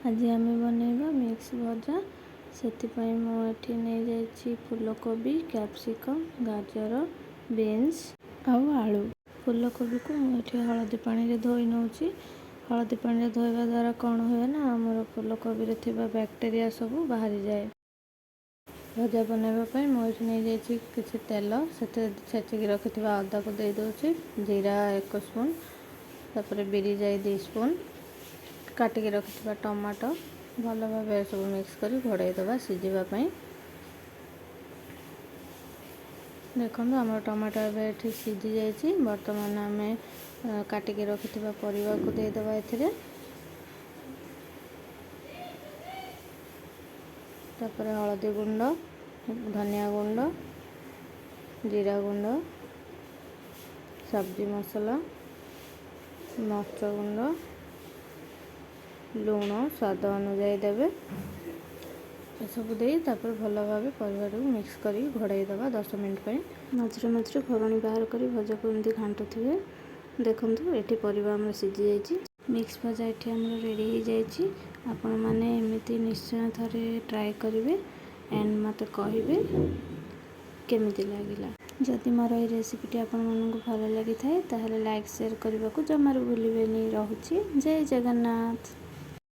ଆଜି ଆମେ ବନେଇବା ମିକ୍ସ ଭଜା। ସେଥିପାଇଁ ମୁଁ ଏଠି ନେଇଯାଇଛି ଫୁଲକୋବି, କ୍ୟାପ୍ସିକମ୍, ଗାଜର, ବିନ୍ସ ଆଉ ଆଳୁ। ଫୁଲକୋବିକୁ ମୁଁ ଏଠି ହଳଦୀ ପାଣିରେ ଧୋଇ ନେଉଛି। ହଳଦୀ ପାଣିରେ ଧୋଇବା ଦ୍ୱାରା କ'ଣ ହୁଏ ନା, ଆମର ଫୁଲକୋବିରେ ଥିବା ବ୍ୟାକ୍ଟେରିଆ ସବୁ ବାହାରିଯାଏ। ଭଜା ବନାଇବା ପାଇଁ ମୁଁ ଏଠି ନେଇଯାଇଛି କିଛି ତେଲ। ସେଥିରେ ଛେଚିକି ରଖିଥିବା ଅଦାକୁ ଦେଇଦେଉଛି, ଜିରା 1 ସ୍ପୁନ୍, ତାପରେ ବିରି ଯାଇ 2 ସ୍ପୁନ୍, କାଟିକି ରଖିଥିବା ଟମାଟୋ। ଭଲ ଭାବେ ଏସବୁ ମିକ୍ସ କରି ଘୋଡ଼େଇ ଦେବା ସିଝିବା ପାଇଁ। ଦେଖନ୍ତୁ, ଆମର ଟମାଟୋ ଏବେ ଏଠି ସିଝି ଯାଇଛି। ବର୍ତ୍ତମାନ ଆମେ କାଟିକି ରଖିଥିବା ପରିବାକୁ ଦେଇଦେବା ଏଥିରେ। ତାପରେ ହଳଦୀ ଗୁଣ୍ଡ, ଧନିଆ ଗୁଣ୍ଡ, ଜିରା ଗୁଣ୍ଡ, ସବଜି ମସଲା, ମରିଚ ଗୁଣ୍ଡ, ଲୁଣ ସ୍ୱାଦ ଅନୁଯାୟୀ ଦେବେ। ଏସବୁ ଦେଇ ତାପରେ ଭଲ ଭାବେ ପରିବାରକୁ ମିକ୍ସ କରିକି ଘୋଡ଼େଇ ଦେବା 10 ମିନିଟ୍ ପାଇଁ। ମଝିରେ ମଝିରେ ଘୋଡ଼ଣୀ ବାହାର କରି ଭଜାକୁ ଏମିତି ଘାଣ୍ଟୁଥିବେ। ଦେଖନ୍ତୁ, ଏଠି ପରିବା ଆମର ସିଝି ଯାଇଛି। ମିକ୍ସ ଭଜା ଏଠି ଆମର ରେଡ଼ି ହେଇଯାଇଛି। ଆପଣମାନେ ଏମିତି ନିଶ୍ଚୟ ଥରେ ଟ୍ରାଏ କରିବେ ଆଣ୍ଡ ମୋତେ କହିବେ କେମିତି ଲାଗିଲା। ଯଦି ମୋର ଏଇ ରେସିପିଟି ଆପଣମାନଙ୍କୁ ଭଲ ଲାଗିଥାଏ, ତାହେଲେ ଲାଇକ୍, ସେୟାର କରିବାକୁ ଜମାରୁ ଭୁଲିବେନି। ରହୁଛି, ଜୟ ଜଗନ୍ନାଥ।